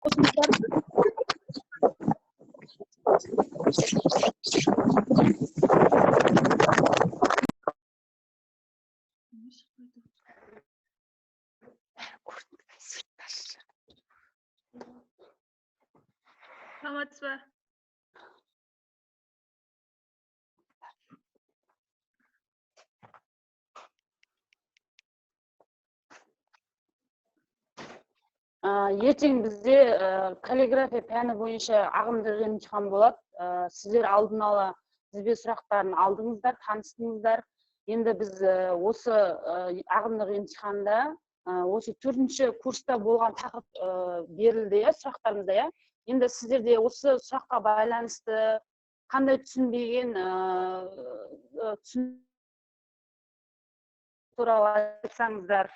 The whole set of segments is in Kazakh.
Қосыңыздар. Саламатсыз ба? Ертең бізде каллиграфия пәні бойынша ағымдағы емтихан болады. Сіздер алдын ала тізбе сұрақтарын алдыңыздар, таныстыңыздар. Енді біз осы ағымдағы емтиханда осы 4-ші курста болған тақырып берілді, иә, сұрақтарымызда, иә. Енді сіздерде осы сұраққа байланысты қандай түсінбеген туралы айтсаңыздар.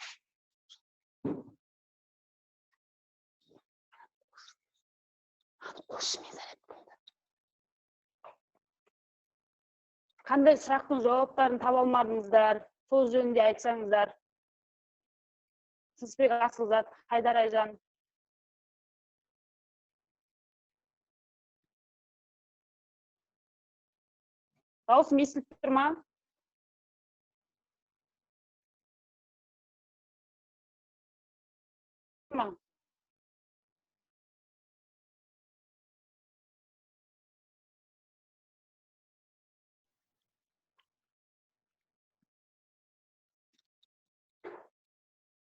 Қандай сұрақтың жауаптарын таба алмадыңыздар, сол жөнінде айтсаңыздар. Сызбек Асылзат, Хайдар Айжан. Дауысым естіліп тұр ма?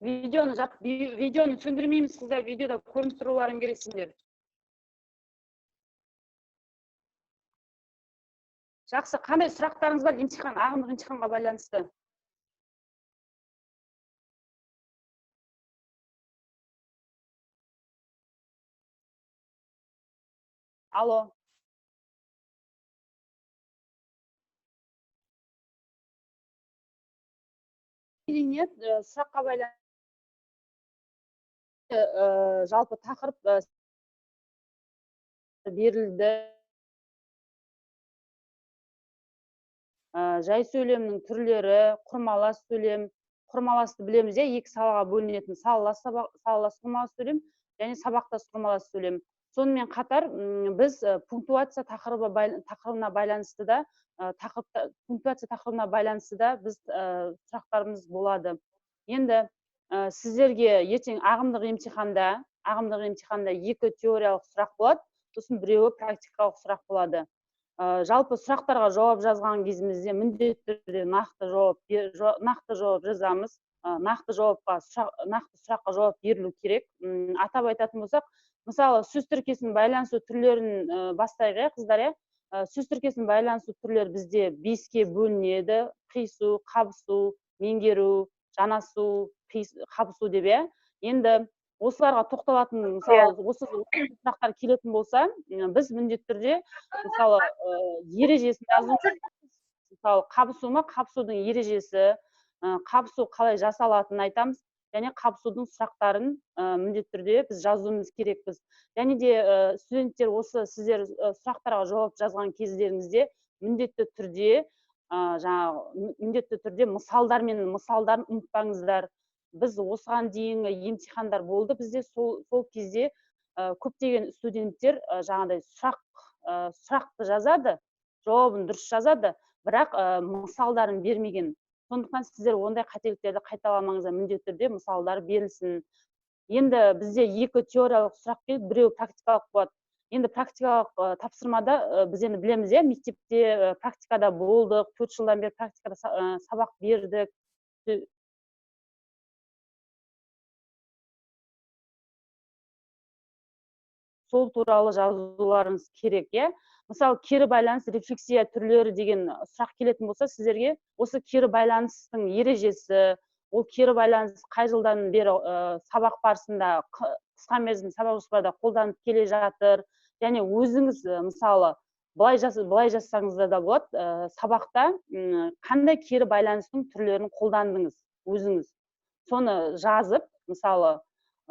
Видеоны жап, видеоны сөндірмейміз, қыздар, видеода көрініп тұруларың керек сендер. Жақсы, қандай сұрақтарыңыз бар емтихан, ағымдық емтиханға байланысты? Алло. Или нет, сұраққа байланысты жалпы тақырып берілді. Жай сөйлемнің түрлері, құрмалас сөйлем. Құрмаласты білеміз, иә, екі салаға бөлінетін салалас құрмалас сөйлем және сабақтас құрмалас сөйлем. Сонымен қатар біз пунктуация тақырыбына байланысты да, пунктуация тақырыбына байланысты да біз сұрақтарымыз болады. Енді сіздерге ертең ағымдық емтиханда 2 теориялық сұрақ болады, сосын біреуі практикалық сұрақ болады. Жалпы сұрақтарға жауап жазған кезімізде міндетті түрде нақты жауап жазамыз. Нақты сұраққа жауап берілу керек. Атап айтатын болсақ, мысалы, сөз тіркесінің байланысу түрлерін бастайық, иә, қыздар, иә. Сөз тіркесінің байланысу түрлері бізде 5-ке бөлінеді: қиысу, қабысу, меңгеру, жанасу, қабысу деп, иә. Енді осыларға тоқталатын, мысалы, осы сұрақтар келетін болса, біз міндетті түрде, мысалы, ережесін жазуымыз, мысалы, қабысу ма, қабысудың ережесі, қабысу қалай жасалатынын айтамыз, және қабысудың сұрақтарын міндетті түрде біз жазуымыз керекпіз. Және де студенттер, осы сіздер сұрақтарға жауап жазған кездеріңізде міндетті түрде міндетті түрде мысалдармен мысалдарын ұмытпаңыздар. Біз осыған дейінгі емтихандар болды бізде, сол кезде көптеген студенттер жаңағыдай сұрақты жазады, жауабын дұрыс жазады, бірақ мысалдарын бермеген. Сондықтан сіздер ондай қателіктерді қайталамаңыздар, міндетті түрде мысалдар берілсін. Енді бізде 2 теориялық сұрақ келді, біреуі практикалық болады. Енді практикалық тапсырмада біз енді білеміз, иә, мектепте практикада болдық, 4 жылдан бері практикада сабақ бердік. Сол туралы жазуларыңыз керек, иә. Мысалы, кері байланыс, рефлексия түрлері деген сұрақ келетін болса, сіздерге осы кері байланыстың ережесі, ол кері байланыс қай жылдан бері сабақ барысында, қысқа мерзімді сабақ жоспарда қолданып келе жатыр, және өзіңіз, мысалы, былай жазсаңыздар да болады, сабақта қандай кері байланыстың түрлерін қолдандыңыз өзіңіз, соны жазып, мысалы,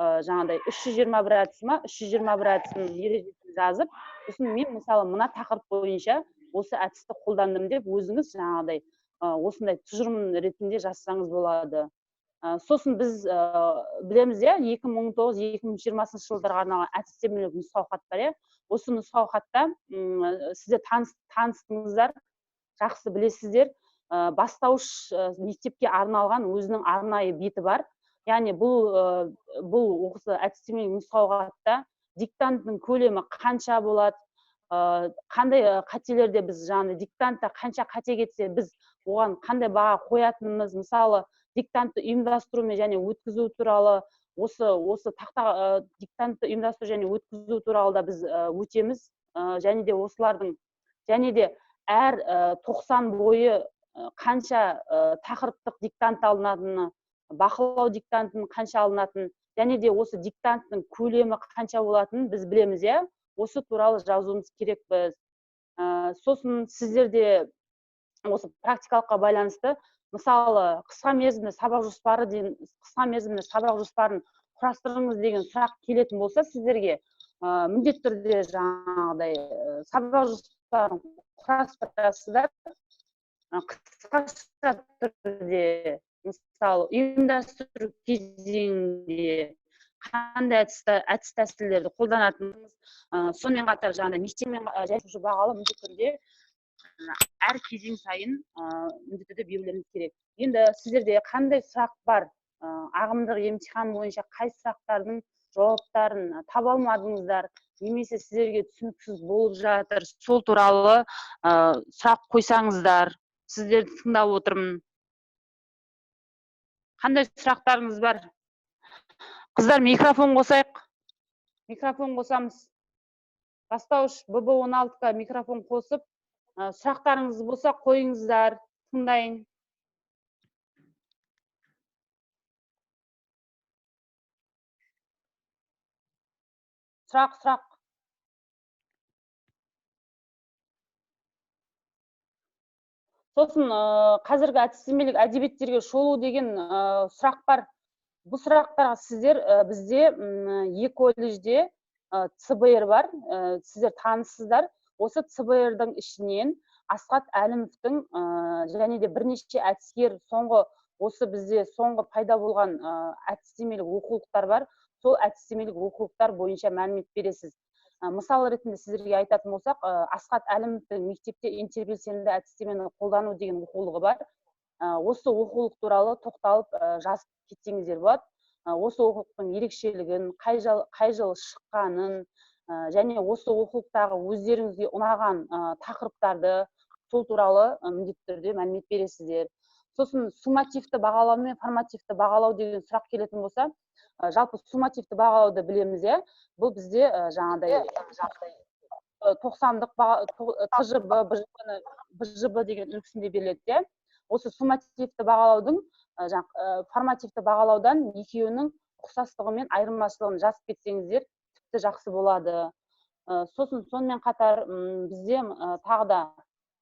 жаңағыдай 321 әдісі ма, 321 әдісінің ережесін жазып, сосын мен, мысалы, мына тақырып бойынша осы әдісті қолдандым деп өзіңіз жаңағыдай осындай тұжырым ретінде жазсаңыз болады. Сосын біз білеміз, иә, 2019-2020 жылдарға арналған әдістемелік нұсқау хат бар, иә. Осы нұсқау хатта сіздер таныстыңыздар, жақсы білесіздер. Бастауыш мектепке арналған өзінің арнайы беті бар. Яғни бұл осы әдістемелік нұсқау хатта диктанттың көлемі қанша болады, қандай қателерде біз жаңағы диктантта қанша қате кетсе, біз оған қандай баға қоятынымыз, мысалы, диктантты ұйымдастыру мен және өткізу туралы, осы тақта, диктантты ұйымдастыру және өткізу туралы да біз өтеміз. Және де осылардың, және де әр 90 бойы қанша тақырыптық диктант алынатыны, бақылау диктантының қанша алынатынын, және де осы диктанттың көлемі қанша болатынын біз білеміз, иә? Осы туралы жазуымыз керекпіз. Сосын сіздерде осы практикалыққа байланысты, мысалы, қысқа мерзімді сабақ жоспары деген, қысқа мерзімді сабақ жоспарын құрастырыңыз деген сұрақ келетін болса сіздерге, міндетті түрде жаңағыдай сабақ жоспарын құрастырасыздар. Қысқаша түрде, мысалы, ұйымдастыру кезеңінде қандай әдіс тәсілдерді қолданатыныңыз, сонымен қатар жаңағыдай мектеппен, және бағалы міндетті түрде әр кезең сайын, міндетті түрде берулеріңіз керек. Енді сіздерде қандай сұрақ бар? Ағымдық емтихан бойынша қай сұрақтардың жауаптарын таба алмадыңыздар, немесе сіздерге түсініксіз болып жатыр, сол туралы, сұрақ қойсаңыздар, сіздерді тыңдап отырмын. Қандай сұрақтарыңыз бар? Қыздар, микрофон қосайық. Микрофон қосамыз. Бастауыш ББ он алтыға микрофон қосып, сұрақтарыңыз болса қойыңыздар, тыңдайын. Сұрақ, сұрақ. Сосын, қазіргі әдістемелік әдебиеттерге шолу деген, сұрақ бар. Бұл сұрақтарға сіздер, бізде, е-колледжде, ЦБР бар, сіздер таныссыздар. Осы ЦБР-дің ішінен Асхат Әлімовтің, және де бірнеше әдіскер соңғы, осы бізде соңғы пайда болған, әдістемелік оқулықтар бар. Сол әдістемелік оқулықтар бойынша мәлімет бересіз. Мысал ретінде сіздерге айтатын болсақ, Асхат Әлімовтің мектепте интербелсенді әдістемені қолдану деген оқулығы бар. Осы оқулық туралы тоқталып, жазып кетсеңіздер болады. Осы оқулықтың ерекшелігін, қай жыл шыққанын, және осы оқулықтағы өздеріңізге ұнаған, тақырыптарды, сол туралы, міндетті түрде мәлімет бересіздер. Сосын суммативті бағалау мен формативті бағалау деген сұрақ келетін болса, жалпы суммативті бағалауды білеміз, иә? Бұл бізде, жаңағыдай, тоқсандық ТЖБ, БЖБ-ны, БЖБ деген үлгісінде беріледі, иә? Осы суммативті бағалаудың, формативті бағалаудан екеуінің ұқсастығы мен айырмашылығын жазып кетсеңіздер, тіпті жақсы болады. Сосын сонымен қатар, бізде, тағы да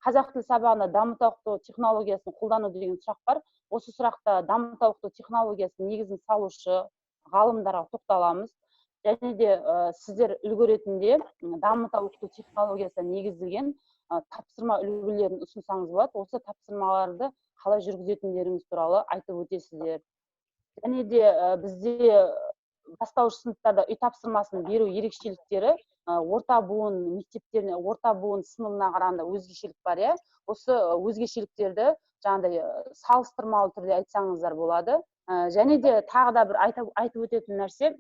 қазақ тілі сабағында дамыта оқыту технологиясын қолдану деген сұрақ бар. Осы сұрақта дамыта оқыту технологиясының негізін салушы ғалымдарға тоқталамыз. Және де, сіздер үлгі ретінде, дамыта оқыту технологиясына негізделген, тапсырма үлгілерін ұсынсаңыз болады. Осы тапсырмаларды қалай жүргізетіндеріңіз туралы айтып өтесіздер. Және де, бізде бастауыш сыныптарда үй тапсырмасын беру ерекшеліктері, орта буын мектептеріне, орта буын сыныбына қарағанда өзгешелік бар, иә? Осы өзгешеліктерді жаңағыдай, салыстырмалы түрде айтсаңыздар болады. Және де тағы да бір айтып өтетін нәрсе,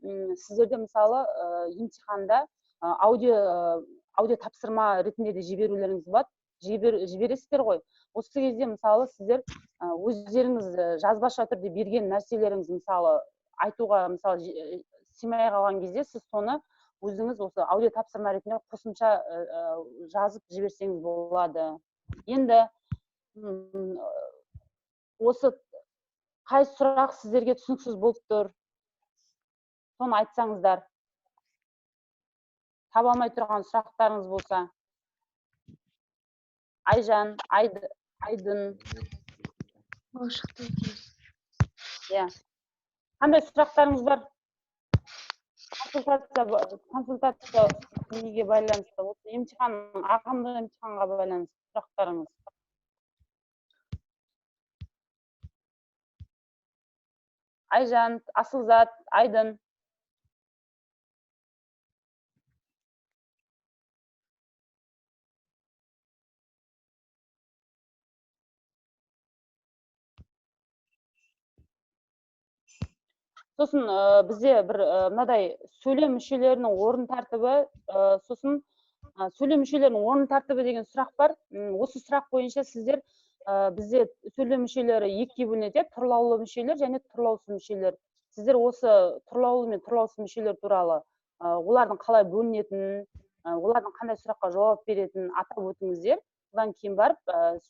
сіздерде мысалы, емтиханда, аудио тапсырма ретінде де жіберулеріңіз болады. Жібересіздер ғой. Осы кезде мысалы сіздер, өздеріңіз, жазбаша түрде берген нәрселеріңіз мысалы айтуға мысалы сыймай қалған кезде сіз соны өзіңіз осы аудио тапсырма ретінде қосымша, жазып жіберсеңіз болады. Енді, осы қай сұрақ сіздерге түсініксіз болып тұр, соны айтсаңыздар. Таба алмай тұрған сұрақтарыңыз болса. Айжан, Айдын. Ол шықты екен. Иә. Қандай сұрақтарыңыз бар? Консультация неге байланысты? Осы емтихан, ағымды емтиханға байланысты сұрақтарыңыз. Айжан, Асылзат, Айдын. Сосын бізде бір мынадай сөйлем мүшелерінің орын тәртібі, сосын сөйлем мүшелерінің орын тәртібі деген сұрақ бар. Осы сұрақ бойынша сіздер бізде сөйлем мүшелері екіге бөлінеді, тұрлаулы мүшелер және тұрлаусыз мүшелер. Сіздер осы тұрлаулы мен тұрлаусыз мүшелер туралы, олардың қалай бөлінетінін, олардың қандай сұраққа жауап беретінін атап өтіңіздер. Одан кейін барып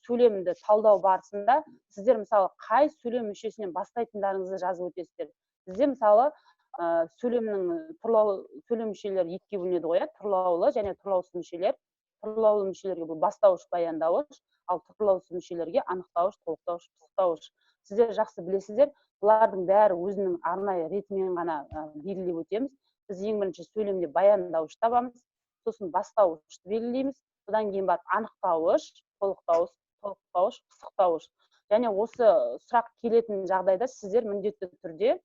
сөйлемді талдау барысында сіздер мысалы қай сөйлем мүшесінен бастайтындарыңызды жазып өтесіздер. Бізде мысалы сөйлемнің тұрлаулы сөйлем мүшелері екіге бөлінеді ғой, тұрлаулы және тұрлаусыз мүшелер. Тұрлаулы мүшелерге бұл бастауыш, баяндауыш, ал тұрлаусыз мүшелерге анықтауыш, толықтауыш, пысықтауыш. Сіздер жақсы білесіздер, бұлардың бәрі өзінің арнайы ретімен ғана белгілеп өтеміз. Біз ең бірінші сөйлемде баяндауыш табамыз, сосын бастауышты белгілейміз, содан кейін барып анықтауыш, толықтауыш, толықтауыш, пысықтауыш. Және осы сұрақ келетін жағдайда сіздер міндетті түрде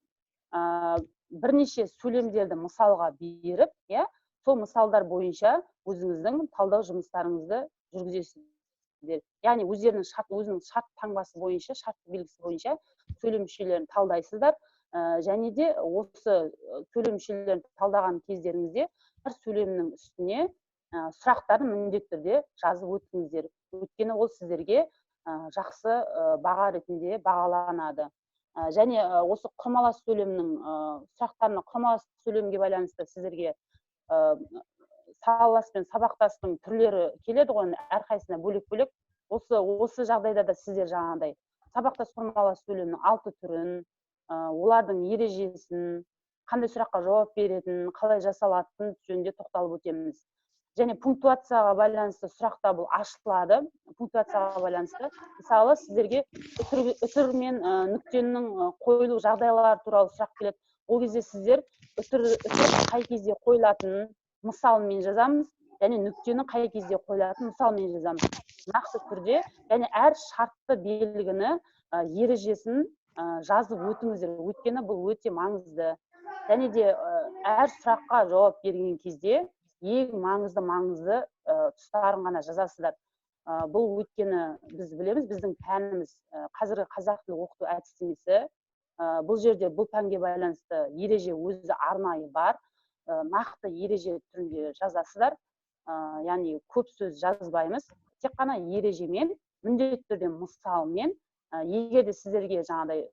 бірнеше сөйлемдерді мысалға беріп, иә, сол мысалдар бойынша өзіңіздің талдау жұмыстарыңызды жүргізесіздер. Яғни өздерінің шарт, өзінің шарт таңбасы бойынша, шартты белгісі бойынша сөйлем мүшелерін талдайсыздар. Және де осы сөйлем мүшелерін талдаған кездеріңізде әр сөйлемнің үстіне сұрақтарын міндетті түрде жазып өтіңіздер. Өйткені ол сіздерге жақсы баға ретінде бағаланады. Және осы құрмалас сөйлемнің сұрақтарына, құрмалас сөйлемге байланысты сіздерге салалас пен сабақтастың түрлері келеді ғой, әрқайсысына бөлек-бөлек. Осы жағдайда да сіздер жаңағыдай сабақтас құрмалас сөйлемнің 6 түрін, олардың ережесін, қандай сұраққа жауап беретінін, қалай жасалатынын жөнінде тоқталып өтеміз. Және пунктуацияға байланысты сұрақта бұл ашылады. Пунктуацияға байланысты, мысалы, сіздерге үтір мен нүктенің қойылу жағдайлары туралы сұрақ келеді. Ол кезде сіздер үтір қай кезде қойылатынын мысалмен жазамыз, және нүктені қай кезде қойылатынын мысалмен жазамыз. Нақты түрде, және әр шартты белгіні, ережесін жазып өтіңіздер. Өйткені бұл өте маңызды. Және де әр сұраққа жауап берген кезде ең маңызды тұстарын ғана жазасыздар. Бұл өйткені біз білеміз, біздің пәніміз қазіргі қазақ тілі оқыту әдістемесі. Бұл жерде бұл пәнге байланысты ереже өзі арнайы бар. Нақты ереже түрінде жазасыздар. Яғни көп сөз жазбаймыз. Тек қана ережемен, міндетті түрде мысалмен, егер де сіздерге жаңағыдай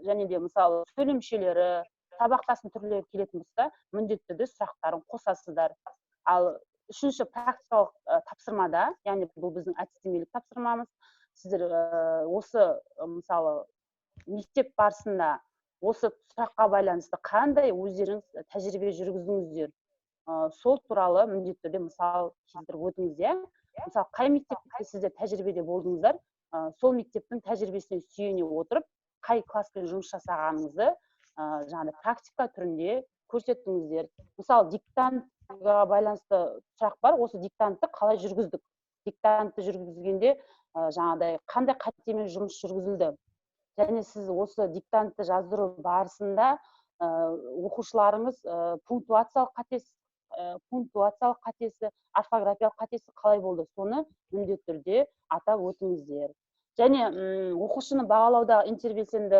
және де мысалы сөйлем мүшелері, сабақтастың түрлері келетін болса, міндетті түрде сұрақтарын қосасыздар. Ал үшінші практикалық тапсырмада, яғни бұл біздің әдістемелік тапсырмамыз, сіздер осы мысалы мектеп барысында осы сұраққа байланысты қандай өздеріңіз тәжірибе жүргіздіңіздер, сол туралы міндетті түрде мысал келтіріп өтіңіз, иә. Мысалы, қай мектепте сіздер тәжірибеде болдыңыздар, сол мектептің тәжірибесіне сүйене отырып, қай класспен жұмыс жасағаныңызды жаңағыдай практика түрінде көрсеттіңіздер. Мысалы, диктантқа байланысты сұрақ бар. Осы диктантты қалай жүргіздік? Диктантты жүргізгенде жаңағыдай қандай қатемен жұмыс жүргізілді? Және сіз осы диктантты жаздыру барысында оқушыларыңыз пунктуациялық қатесі, орфографиялық қатесі қалай болды? Соны міндетті түрде атап өтіңіздер. Және оқушыны бағалаудағы интербелсенді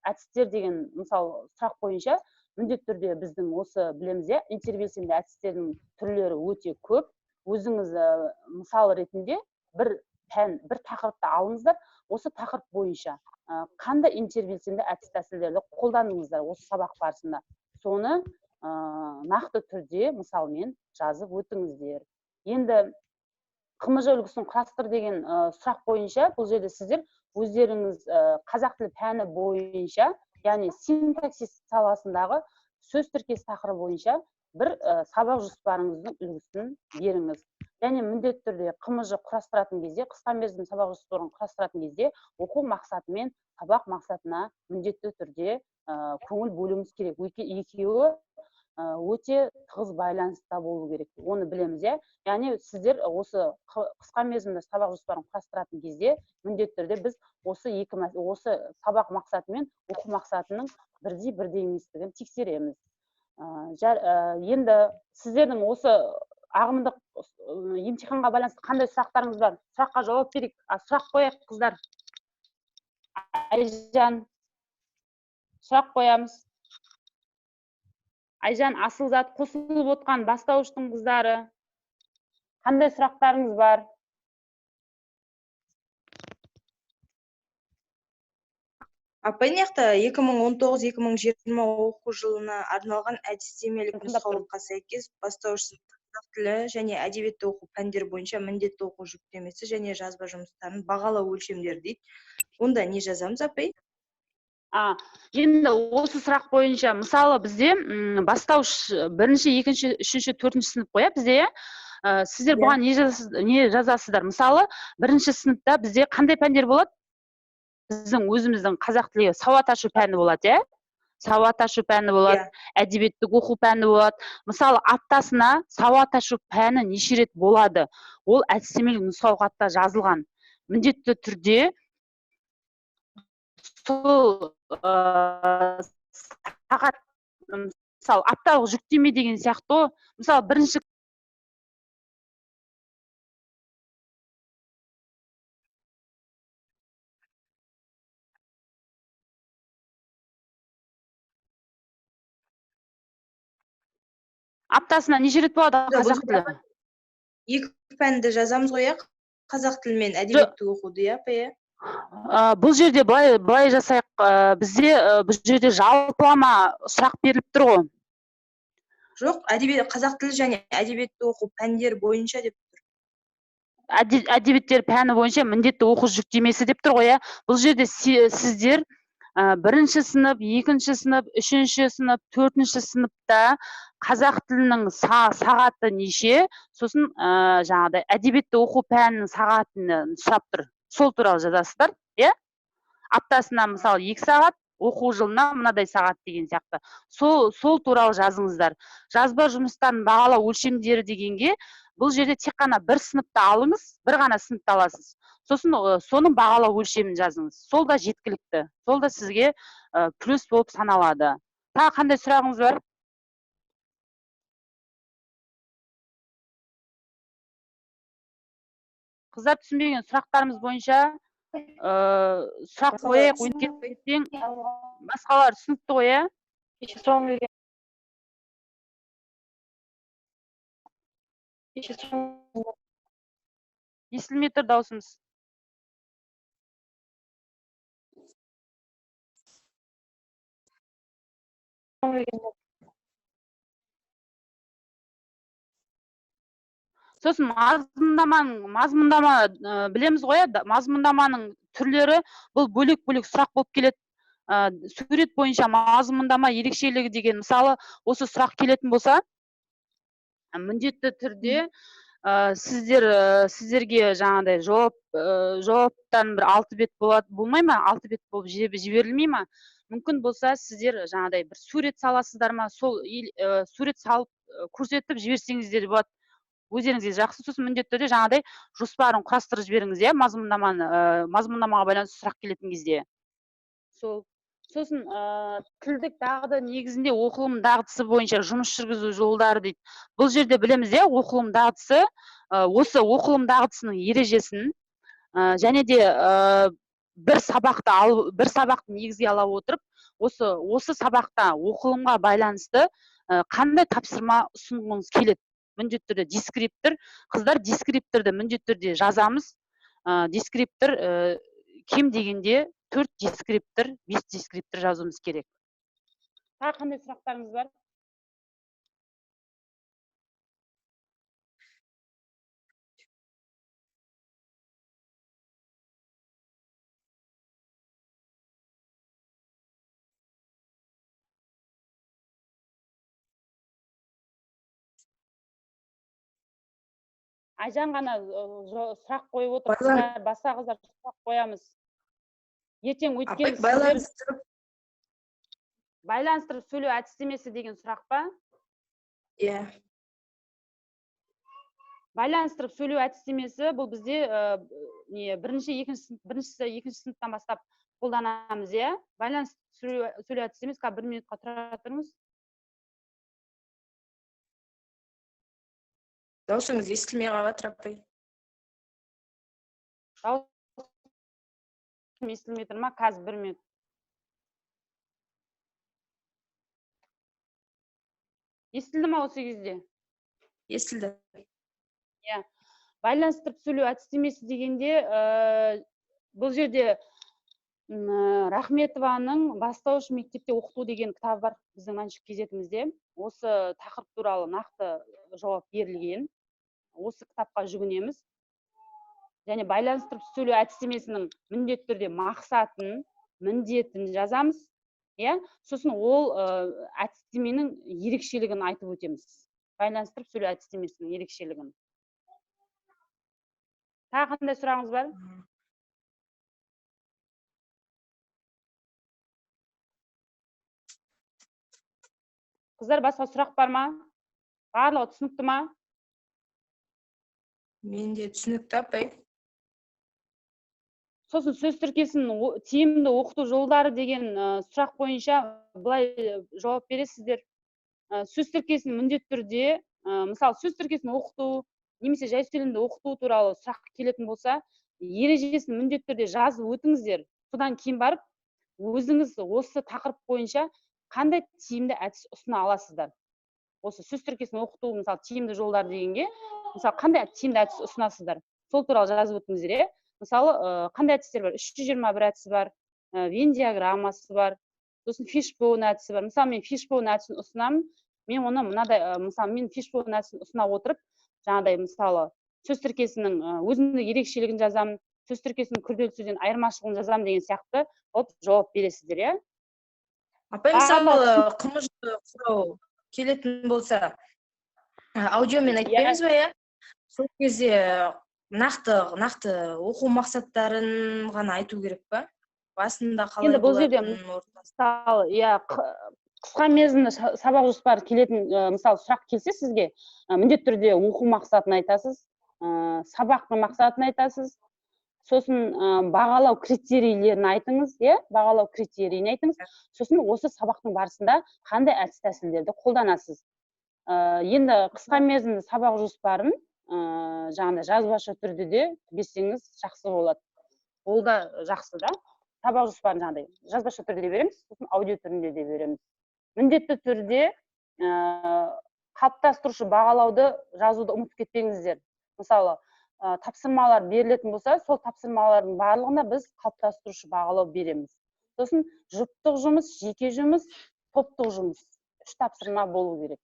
әдістер деген мысал сұрақ бойынша міндетті түрде біздің осы білеміз, иә, интербелсенді әдістердің түрлері өте көп. Өзіңіз мысал ретінде бір пән, бір тақырыпты алыңыздар. Осы тақырып бойынша қандай интербелсенді әдіс тәсілдерді қолдандыңыздар осы сабақ барысында, соны нақты түрде мысалмен жазып өтіңіздер. Енді ҚМЖ үлгісін құрастыр деген сұрақ бойынша бұл жерде сіздер өздеріңіз қазақ тілі пәні бойынша, яғни синтаксис саласындағы сөз тіркесі тақырыбы бойынша бір сабақ жоспарыңыздың үлгісін беріңіз. Және міндетті түрде ҚМЖ құрастыратын кезде, қысқа мерзімді сабақ жоспарын құрастыратын кезде оқу мақсаты мен сабақ мақсатына міндетті түрде көңіл бөлуіміз керек. Екеуі өте тығыз байланыста болу керек. Оны білеміз, иә? Яғни сіздер осы қысқа мерзімді сабақ жоспарын құрастыратын кезде міндетті түрде біз осы екі осы сабақ мақсаты мен оқу мақсатының бірдей еместігін тексереміз. Енді сіздердің осы ағымдық емтиханға байланысты қандай сұрақтарыңыз бар? Сұраққа жауап берейік. Сұрақ қояйық, қыздар. Айжан, сұрақ қоямыз. Айжан, Асылзат, қосылып отқан бастауыштың қыздары, қандай сұрақтарыңыз бар? Апай, мына жақта 2019-2020 оқу жылына арналған әдістемелік Тыңдап тұрмын. нұсқаулыққа сәйкес бастауыш сыныпта қазақ тілі және әдебиетті оқу пәндері бойынша міндетті оқу жүктемесі және жазба жұмыстарын бағалау өлшемдері дейді. Онда не жазамыз, апай? Енді осы сұрақ бойынша, мысалы, бізде, бастауыш бірінші, екінші, үшінші, төртінші сынып қой, иә, бізде, иә? Сіздер бұған не жазасыздар? Мысалы, бірінші сыныпта бізде қандай пәндер болады? Біздің өзіміздің қазақ тілі сауат ашу пәні болады, иә? Сауат ашу пәні болады, әдебиеттік оқу пәні болады. Мысалы, аптасына сауат ашу пәні неше рет болады? Ол әдістемелік нұсқаулықта жазылған. Міндетті түрде сол, сағат, мысалы, апталық жүктеме деген сияқты ғой. Мысалы, бірінші аптасына неше рет болады Жоқ, қазақ бұл тілі? Екі пәнді жазамыз ғой, иә? Қазақ тілі мен әдебиетті оқуды, иә, апай, иә? Бұл жерде былай жасайық. Бізде, бұл жерде жалпылама сұрақ беріліп тұр ғой. Жоқ, қазақ тілі және әдебиетті оқу пәндері бойынша деп тұр. Әдебиеттер пәні бойынша міндетті оқу жүктемесі деп тұр ғой, иә? Бұл жерде сіздер, бірінші сынып, екінші сынып, үшінші сынып, төртінші сыныпта қазақ тілінің сағаты неше, сосын, жаңағыдай әдебиетті оқу пәнінің сағатын сұрап тұр. Сол туралы жазасыздар, иә? Аптасына, мысалы, 2 сағат, оқу жылына мынадай сағат деген сияқты. Сол туралы жазыңыздар. Жазба жұмыстарын бағалау өлшемдері дегенге бұл жерде тек қана бір сыныпты алыңыз, бір ғана сыныпты аласыз. Сосын, соның бағалау өлшемін жазыңыз. Сол да жеткілікті. Сол да сізге, плюс болып саналады. Тағы қандай сұрағыңыз бар? Қыздар, түсінбеген сұрақтарымыз бойынша, сұрақ қояйық, өйткені ертең басқалар түсінікті ғой, иә? Кеше сұрағым келген. Кеше сұрағым Естілмей тұр даусымыз. Сосын мазмұндама, білеміз ғой, иә, мазмұндаманың түрлері бұл бөлек-бөлек сұрақ болып келеді. Сурет бойынша мазмұндама ерекшелігі деген, мысалы, осы сұрақ келетін болса, міндетті түрде, сіздерге жаңағыдай жауаптан бір 6 бет болады, болмай ма? 6 бет болып жіберілмей ма? Мүмкін болса, сіздер жаңағыдай бір сурет саласыздар ма? Сол сурет салып, көрсетіп жіберсеңіздер болады. Өздеріңізге жақсы, сосын міндетті түрде жаңағыдай жоспарын құрастырып жіберіңіз, иә, мазмұндамаға байланысты сұрақ келетін кезде. Сол. Сосын, тілдік дағды негізінде оқылым дағдысы бойынша жұмыс жүргізу жолдары дейді. Бұл жерде білеміз, иә, оқылым дағдысы, осы оқылым дағдысының ережесін, және де, бір сабақты алып, бір сабақты негізге ала отырып, осы сабақта оқылымға байланысты, қандай тапсырма ұсынғыңыз келеді? Міндетті түрде дескриптор. Қыздар, дескрипторды міндетті түрде жазамыз. Дескриптор, кем дегенде 4 дескриптор, 5 дескриптор жазуымыз керек. Тағы қандай сұрақтарыңыз бар? Айжан ғана, сұрақ қойып отыр. Қыздар, басқа қыздар сұрақ қоямыз. Ертең Апай, өйткені сіздер байланыстырып байланыстырып сөйлеу әдістемесі деген сұрақ па? Иә. Байланыстырып сөйлеу әдістемесі бұл бізде не бірінші, екінші, біріншісі, екінші сыныптан бастап қолданамыз, иә? Байланыстырып сөйлеу әдістемесі, қазір бір минутқа тұра тұрыңыз. Даусыңыз естілмей қалып жатыр, апай. Дауысым естілмей тұр ма? Қазір бір минут. Естілді ма осы кезде? Естілді. Иә. Байланыстырып сөйлеу әдістемесі дегенде, бұл жерде Рахметованың бастауыш мектепте оқыту деген кітабы бар біздің Мәншүк газетімізде. Осы тақырып туралы нақты жауап берілген. Осы кітапқа жүгінеміз. Және байланыстырып сөйлеу әдістемесінің міндетті түрде мақсатын, міндетін жазамыз. Иә? Сосын ол әдістеменің ерекшелігін айтып өтеміз. Байланыстырып сөйлеу әдістемесінің ерекшелігін. Тағы қандай сұрағыңыз бар? Қыздар, басқа сұрақ бар ма? Барлығы түсінікті ма? Менде түсінікті, апай. Сосын сөз тіркесін тиімді оқыту жолдары деген сұрақ бойынша былай жауап бересіздер. Сөз тіркесін міндетті түрде, мысалы, сөз тіркесін оқыту немесе жай сөйлемді оқыту туралы сұрақ келетін болса, ережесін міндетті түрде жазып өтіңіздер. Содан кейін барып өзіңіз осы тақырып бойынша қандай тиімді әдіс ұсына аласыздар. Осы сөз тіркесін оқыту, мысалы, тиімді жолдар дегенге, мысалы, қандай тиімді әдіс ұсынасыздар? Сол туралы жазып өтіңіздер, иә? Мысалы, қандай әдістер бар? 321 әдісі бар, Венн диаграммасы бар, сосын фишбоун әдісі бар. Мысалы, мен фишбоун әдісін ұсынамын. Мен оны мынадай, мысалы, мен фишбоун әдісін ұсына отырып, жаңағыдай, мысалы, сөз тіркесінің өзіндік ерекшелігін жазамын, сөз тіркесінің күрделі сөзден айырмашылығын жазамын деген сияқты болып жауап бересіздер, иә? Апай, мысалы, қымыз құрау келетін болса, аудиомен айтпаймыз ба, иә? Сол кезде нақты оқу мақсаттарын ғана айту керек па? Басында қалай Енді бұл жерде болатынын, мысалы, иә, қысқа мерзімді сабақ жоспары келетін, мысалы, сұрақ келсе сізге, міндетті түрде оқу мақсатын айтасыз, сабақтың мақсатын айтасыз, сосын бағалау критерийлерін айтыңыз, иә, бағалау критерийін айтыңыз, сосын осы сабақтың барысында қандай әдіс тәсілдерді қолданасыз. Енді қысқа мерзімді сабақ жоспарын жаңағыдай жазбаша түрде де берсеңіз жақсы болады. Ол да жақсы да. Сабақ жоспарын жаңағыдай жазбаша түрде де береміз, сосын аудио түрінде де береміз. Міндетті түрде қалыптастырушы бағалауды жазуды ұмытып кетпеңіздер. Мысалы, тапсырмалар берілетін болса, сол тапсырмалардың барлығына біз қалыптастырушы бағалау береміз. Сосын жұптық жұмыс, жеке жұмыс, топтық жұмыс. 3 тапсырма болу керек.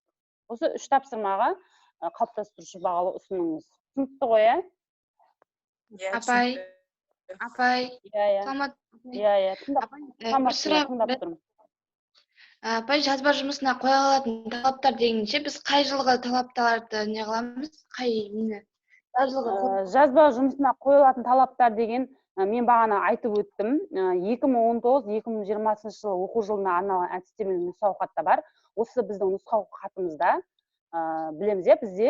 Осы 3 тапсырмаға қалыптастырушы бағалау ұсыныңыз. Түсінікті ғой, ә? Апай, апай, Иә, иә. Иә, иә, тыңдап тұрмын. Апай, жазба жұмысына қоя алатын талаптар дегенше, біз қай жылғы талаптарды не қыламыз? Қай нені? Жазба жұмысына қойылатын талаптар деген, мен бағана айтып өттім. 2019-2020 жылы оқу жылына арналған әдістемелік нұсқау хатта бар. Осы біздің нұсқау хатымызда білеміз, иә, бізде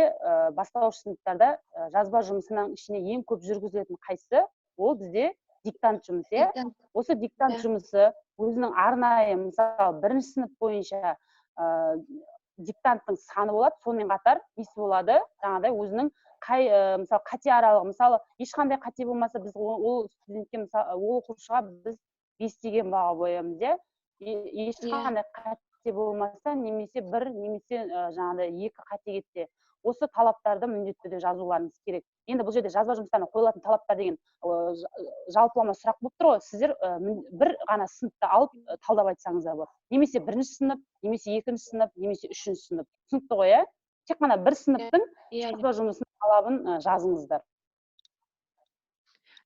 бастауыш сыныптарда жазба жұмысының ішіне ең көп жүргізілетін қайсысы? Ол бізде диктант жұмысы, иә. Осы диктант жұмысы өзінің арнайы, мысалы, бірінші сынып бойынша диктанттың саны болады, сонымен қатар несі болады? Жаңағыдай өзінің қай, мысалы, қате аралығы, мысалы, ешқандай қате болмаса, біз ол студентке, мысалы, ол оқушыға біз 5 деген баға қоямыз, иә. Ешқандай қате болмаса, немесе 1, немесе жаңағыдай 2 қате кетсе, осы талаптарды міндетті түрде жазуларыңыз керек. Енді бұл жерде жазба жұмыстарына қойылатын талаптар деген жалпылама сұрақ болып тұр ғой. Сіздер бір ғана сыныпты алып талдап айтсаңыздар болады. Немесе бірінші сынып, немесе екінші сынып, немесе үшінші сынып. Түсінікті ғой, иә? Тек қана бір сыныптың жазба жұмысының талабын жазыңыздар.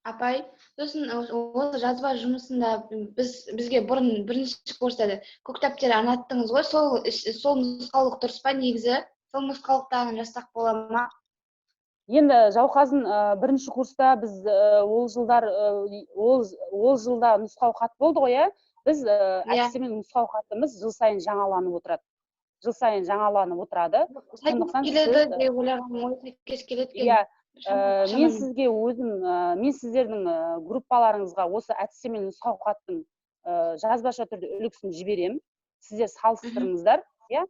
Апай, сосын ол жазба жұмысында бізге бұрын бірінші курста көк дәптер арнаттыңыз ғой, сол нұсқаулық дұрыс па негізі? Сол нұсқаулықтарын жазсақ бола ма? Енді Жауқазын, бірінші курста біз ол жылдар ол жылда нұсқау хат болды ғой, иә? Біз әдістемелік нұсқау хатымыз жыл сайын жаңаланып отырады. Жыл сайын жаңаланып отырады. Сәйкес Сондықтан келеді сіз деп ойлағанмын ғой, сәйкес келеді екен. Иә, мен Шамамен. сізге өзім, мен сіздердің группаларыңызға осы әдістемелік нұсқау хаттың жазбаша түрде үлгісін жіберемін. Сіздер салыстырыңыздар, иә.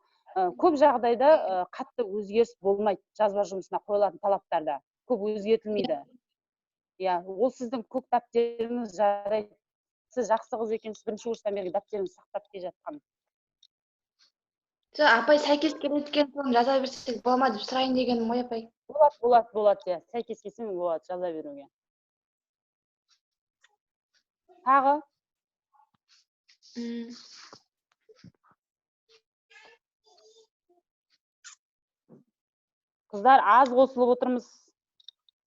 Көп жағдайда қатты өзгеріс болмайды жазба жұмысына қойылатын талаптарда. Көп өзгертілмейді. Иә, ол сіздің көк дәптеріңіз жарайды. Сіз жақсы қыз екенсіз, бірінші курстан бері дәптеріңізді сақтап келе жатқан. Жоқ, апай, сәйкес келеді екен, соны жаза берсек бола ма деп сұрайын дегенім ғой, апай. Болады, болады, болады, иә. Сәйкес келсе болады жаза беруге. Тағы? Қыздар, аз қосылып отырмыз.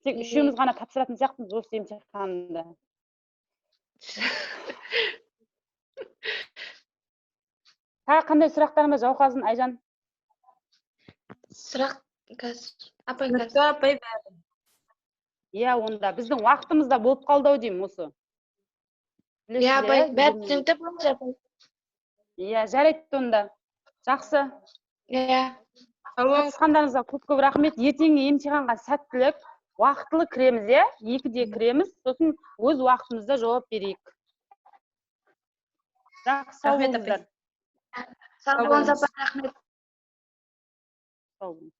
Тек үшеуміз ғана тапсыратын сияқтымыз осы емтиханды. Тағы қандай сұрақтарың бар, Жауқазын, Айжан? Сұрақ қазір. Апай, қазір. Түсінікті, апай, бәрі. Иә, онда біздің уақытымыз да болып қалды ау деймін осы. Иә, Білесіздер, апай, иә, бәрі бүгін- түсінікті болды, апай. Иә, жарайды онда. Жақсы. Иә. Сау болыңыз. Қатысқандарыңызға көп-көп рахмет. Ертеңгі емтиханға сәттілік. Уақытылы кіреміз, иә? 2-де кіреміз, сосын өз уақытымызда жауап берейік. Жақсы, сау Рахмет, апай. болыңыздар. Сау Сау болыңыз, болыңыз. апай, рахмет. Сау болыңыз.